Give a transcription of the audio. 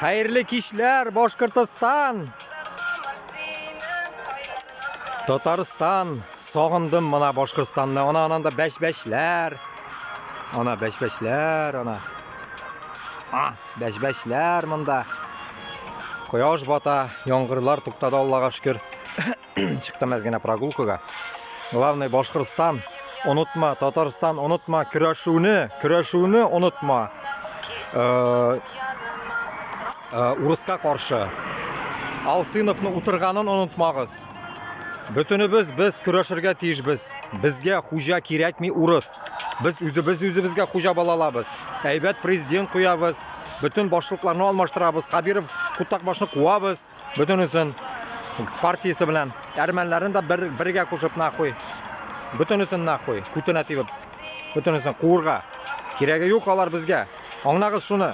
Хәйерле кисләр, Башҡортостан! Татарстан, сағындым мына Башҡортостанны. Ана ананда бәш-бәшләр. Ана бәш-бәшләр, ана. А, бәш-бәшләр монда. Ҡояш бата, ямғырлар туҡтады, Аллаға шөкөр. Сыҡтым әҙ генә прогулкаға. Главный Башҡортостан, онотма, Татарстан, онотма, көрәшеүне, көрәшеүне онотма. Урыҫҡа ҡаршы. Алсыновны ултырғанын онотмағыҙ. Бөтөнөбөҙ беҙ көрәшергә тейешбеҙ. Беҙгә хужа кәрәкмәй урыҫ. Беҙ үҙебеҙ үҙебеҙгә хужа була алабыҙ. Һәйбәт президент ҡуябыҙ. Бөтөн башлыҡларны алмаштырабыҙ. Хәбиров ҡутаҡ башны ҡыуабыҙ. Бөтөнөһөн партияһы менән. Әрмәнләрен дә бер, бергә ҡушып нахуй. Бөтөнөһөн нахуй. Күтенә тибеп. Бөтөнөһөн ҡыуырға. Кәрәге юҡ алар беҙгә. Аңлағыҙ шуны.